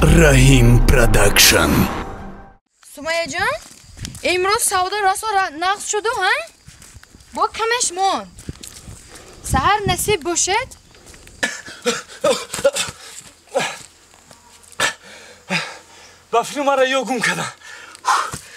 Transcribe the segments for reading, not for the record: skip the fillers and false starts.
Раҳим Продакшн. Сумайяҷон, имрӯз савдо расо нақс шуду, ҳа? Бо камеш монд. Саҳар насиб бошед. Ба филм мара ё гум кардам.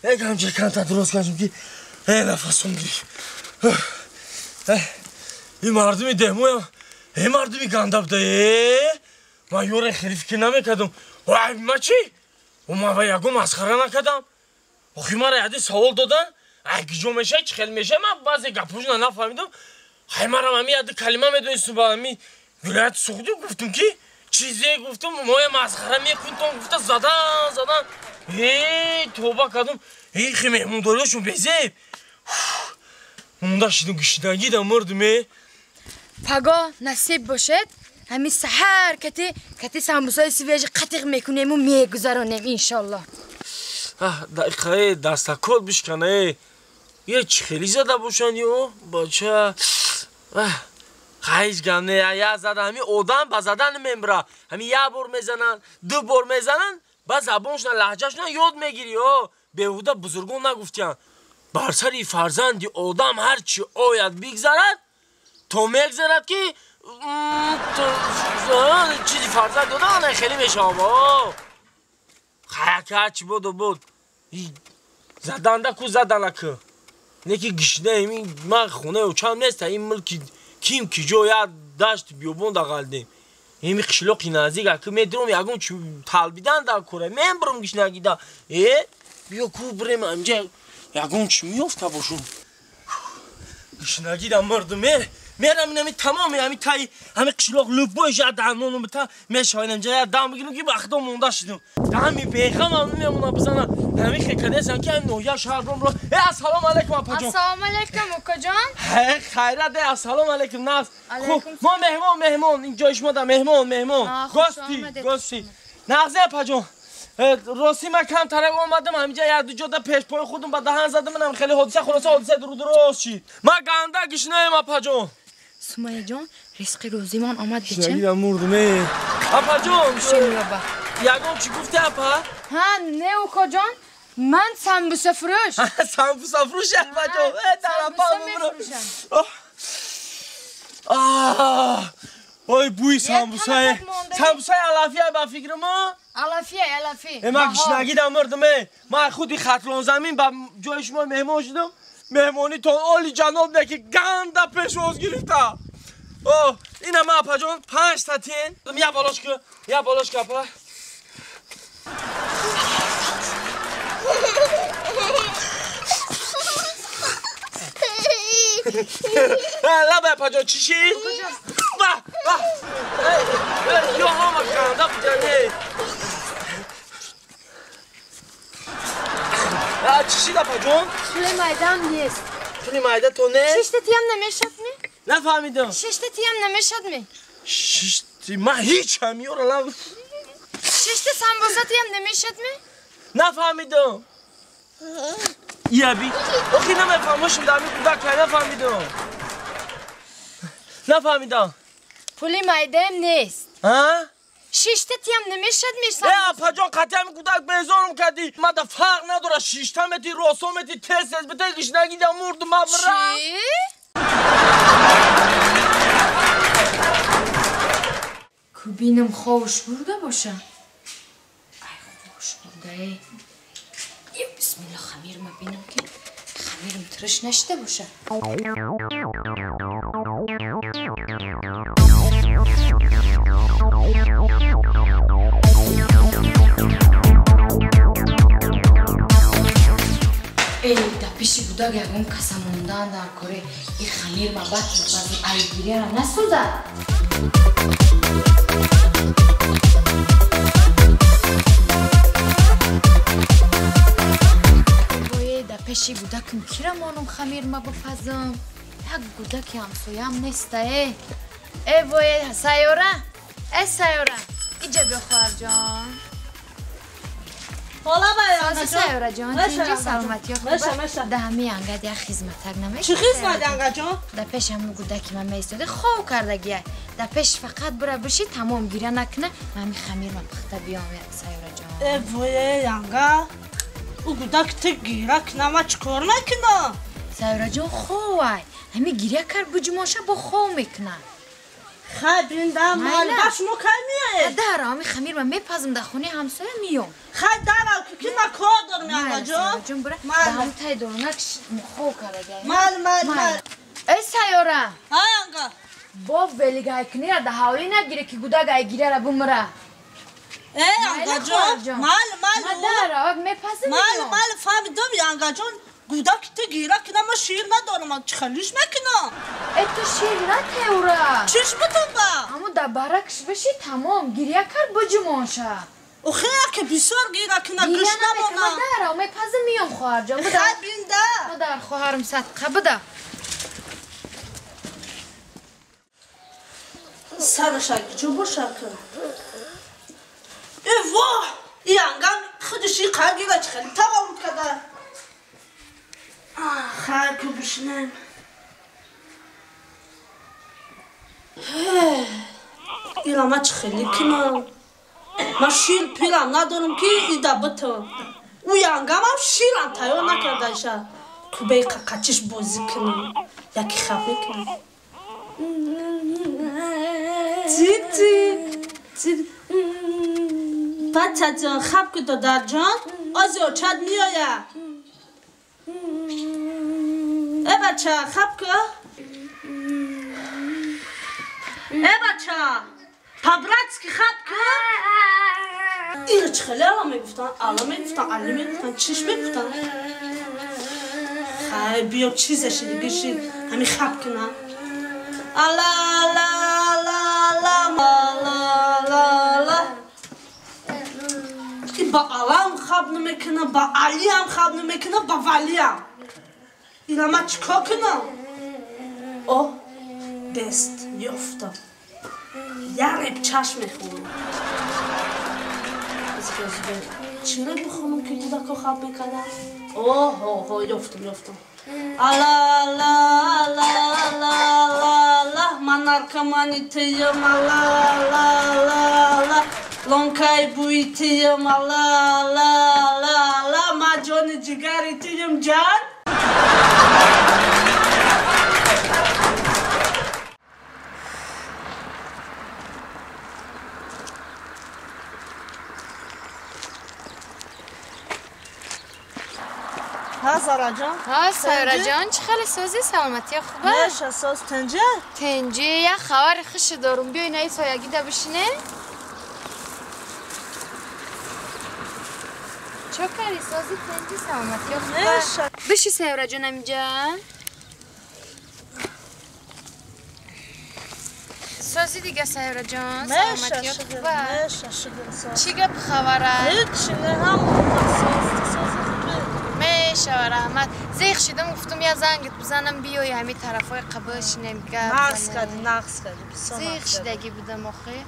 Эгам ҷеканта дуруст кардам ки нафасом гирифт. Ин мардуми деҳмоям, мардуми ганда буда. Ман ёре хеле фикр намекардам. Ай ма чӣ? Ман ба ягон масхара накардам. Охи мара яде савол додан, ай киҷо мешавад, чӣ хел мешавад, ман баъзе гапҳошона нафаҳмидам. Ай марам ҳами яде калима медонистум ба ҳами вилояти Суғдӣ гуфтум ки чизе гуфтум, моя масхара мекунтон гуфта задан, задан. Тоба кардум. Хе меҳмондориёшон безеб. Монда шидум гишнагида мурдум. Пагоҳ насиб бошед, ҳамин саҳар кати кати самбусаи свежий қатиқ мекунему мегузаронем иншоллоҳ. Дақиқае дастакот бишкана. Е чӣ хеле зада бошанд ё бача. Ҳеҷ гап не, я зада ҳамин одам ба задан мембра. Ҳамин як бор мезананд, ду бор мезананд, ба забоншона лаҳҷашона ёд мегирӣ. Беҳуда бузургон нагуфтиянд. Бар сари фарзанди одам ҳар чӣ ояд бигзарад, то мегзарад ки чизи фарзанд одам хеле мешавад. Хаяка ҳарчи боду буд. Заданда ку заданаку. Не ки гишна ман хонаи очам нест, ин мулки ким ки ҷо як дашт биёбон дағалдем. Ими қишлоқи наздик аку медурам ягон чи талбидан дар кора мебурам гишнагида. Биё ку бирем инҷа ягон чи меёфта бошум. Гишнагида мурдум. Мерам инами тамоми ҳами таи ҳами қишлоқ любой жа данону бита мешавам инҷа як дам бигирам ки ба худо монда шудум. Дами беғамам намемонам бизанам. Ҳами хекадесам ки ҳами ноҳия шаҳр бромро. Ассалому алайкум апаҷон. Ассалому алайкум укаҷон. Хайрат, ассалому алайкум нас. Хуб, мо меҳмон, меҳмон, ин ҷои шумо да меҳмон, меҳмон. Гости, гости. Нағзе апаҷон. Рости ман камтарак омадам ҳаминҷа як ду ҷода пешпои худум ба даҳан задам, манам хеле ҳодиса, хулоса ҳодиса дуруст шид. Ман ганда гишнаем апаҷон. Сумайяҷон, ризқи рӯзимон омад бичем. Гишнагида мурдум. Апаҷон, ягон чӣ гуфти апа? Ҳа, не укаҷон, ман самбусафурӯш. Самбусафурӯш апаҷон. Дарапа мефурӯшам. Ой, бӯи самбусае. Самбусаи алафия ба фикрам? Алафия, алафи. Ман гишнагида мурдум. Ман худи Хатлонзамин ба ҷои шумо меҳмон шудам. Меҳмонитон оли ҷаноб не ки ганда пешвоз гирифта. Ина ман апаҷон 5 та тен. Я болошка, я болошка апа. Лаба апаҷон чӣ шид? Ба, ба. Ё ҳама ганда будан. Чӣ шид апаҷон? Пули майдаам нест. Пули майда то нест? Шишта тиям намешад ми? Нафаҳмидам. Шишта тиям намешад ми? Шишти ман ҳеҷ ҳамёра лав. Шишта самбуса тиям намешад ми? Нафаҳмидам. Яби. Охи намефаҳмошум дар ҳамин кӯдак нафаҳмидам. Нафаҳмидам. Пули майдаам нест. Ҳа? Шишта тиям намешад ми? Апаҷон, қатъи ҳамин кӯдак безорум кардӣ. Ман да фарқ надорад, шишта мети, росо мети, тез тез бите, гишнагида мурдум, ман бирам. Чӣ? Кубинам ховуш бурда боша. Ай, ховуш бурда, эй. Ё, бисмилла, хамирма бинам ки хамирам тириш нашида боша. Эй, да пеши гудак ягон каса мондан дар коре. И хамир ма бад бази айгирияра насӯзад. Вое, да пеши гудакам кира монум хамир ма бипазам? Як гудаки ҳамсоям неста, э. Э, вое, сайёра, э, сайёра, иҷа биё хоҳарҷон. Хола байрангаҷон. Сайёраҷон, тинҷи саломатиё хуб. Да ҳами ангад як хизматак намекунӣ? Чӣ хизмат ангаҷон? Да пеш ҳамун гудаки ман меистоди, хов кардагия. Да пеш фақат бура биши тамом гиря накуна. Ман ҳамин хамирма пухта биём Сайёра ҷон. Э вое янга. Ӯ гудак ту гиря куна ман чӣ кор мекунам? Сайёра ҷон ховай. Ҳамин гиря кард буҷумоша бо хов мекунад. Хай бинда мал ба шумо кай меоед? Дар ҳамин хамирма мепазм дар хонаи ҳамсоя миём. Хай дарав ки ман кор дорам янга ҷон. Ҷон бура дар ҳамон таи дорунак хов карда. Мал мал мал. Эй Сайёра. Ҳа янга. Бо велигайкунира дар ҳавлӣ нагире ки гудак ай гиряра бумра. Э янга ҷон. Мал мал. Ман дарав мепазм. Мал мал фаҳмидам янга ҷон. Гудак ту гиря кунам ман шир надорам, ман чӣ хелиш мекунам? Э ту шир натеура. Чиш бутун ба? Ҳамун дар баракш биши тамом гиря кард буҷумонша. Охе яке бисёр гиря куна гӯш намонам. Дарав мепазм миём хоҳарҷон. Буда. Хай бинда. Буда хоҳарам садқа буда. Сараша ҷо боша ки. Э воҳ! Янгам худаш и қар гиря чӣ хеле таваллуд карда. Хай ку бишинем. Ира ман чӣ хеле кунам? Ман шир пирам надорам ки ида бутам. Ӯ янгамам ширам тайёр накардаиша. Кубеи қақачиш бозӣ кунам. Яки хаб мекунам. Тити бачаҷон хаб ку додарҷон, ози очад меояд. Э бача хаб ку. Э бача по-братски хаб ку. Ира чӣ хеле ала мегуфтан, ала мегуфтан, али мегуфтан, чиш мегуфтан. Хай биё чизаши дигаши ҳамин хаб кунам. Ала ала ала ала ала ала ала. И ба алам хаб намекунам, ба алиам хаб намекунам, ба валиам. Ира ман чӣ кор кунам? О, бест ёфтам. Як реб чашм мехӯрам. Чӣ реб бихонам ки кӯдако хаб мекардам? Оҳо, ёфтам, ёфтам. Ала ала ала ала ала ала ман наркомани туям ала ала ала ала лонкаи бӯи туям ала ала ала ала ман ҷони ҷигари туям ҷан. ها سارا جان. ها سارا جان چه خیلی سازی سلامتی خوبه؟ نه ساز تنجه؟ تنجه یه خبر خوش دارم بیای نه سایگی ده بشینه. چه کاری سازی تنجه سلامتی خوبه؟ نه بشی سارا جان اینجا. سازی دیگه سارا جان سلامتی خوبه؟ نه شکر. چی گپ خبره؟ هیچ نه هم سازی میشه رحمت زیخ شدم گفتم یه زنگت بزنم بیای همین طرفای قبل شینم گپ نقص کردی نقص کردی زیخ شدگی بودم آخه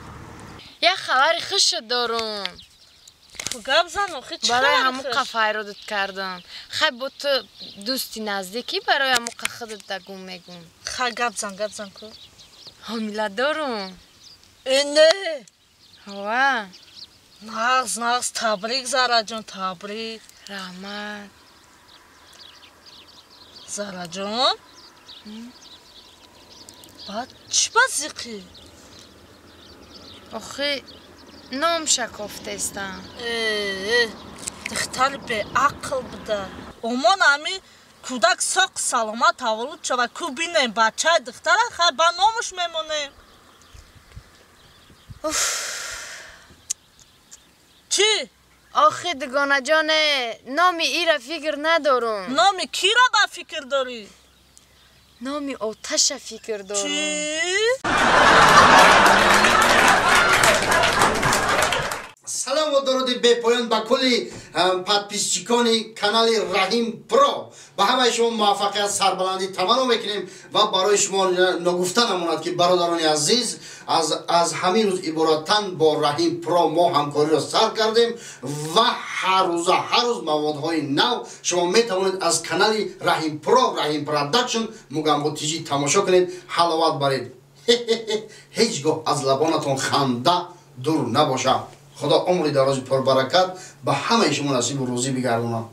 یه خبر خوش دارم گپ زن آخه چی برای همون قفای رو داد کردم خیلی با تو دوستی نزدیکی برای همون خودت دگم میگم خیلی گپ زن گپ زن کو حامله دارم نه ها نقص نقص تبریک زارا جان تبریک رحمت زارا جان بعد چی بازیقی؟ آخه نام شکافته استم دختر به عقل بوده اومان همی کودک ساق سلامت تولد شود کو بینیم بچه دختر خیلی با نامش میمونیم چی؟ آخه دگانه جان نامی ای را فکر ندارم نامی کی را با فکر داری؟ نامی آتش فکر دارم چی؟ سلام و درود بپایان با کلی подписчикони канали Раҳим Про. Ба ҳамаи шумо муваффақият сарбаландӣ таманно мекунем ва барои шумо ногуфта намонад ки бародарони азиз аз ҳамин рӯз иборатан бо Раҳим Про мо ҳамкориро сар кардем ва ҳар рӯз маводҳои нав шумо метавонед аз канали Раҳим Про, Раҳим Продакшн Мугамбо ТЖ тамошо кунед. Ҳаловат баред. Ҳеҷ гоҳ аз лабонатон ханда дур набошад. Худо умри дарози пурбаракат ба ҳамаи шумо насибу рӯзӣ бигардонад.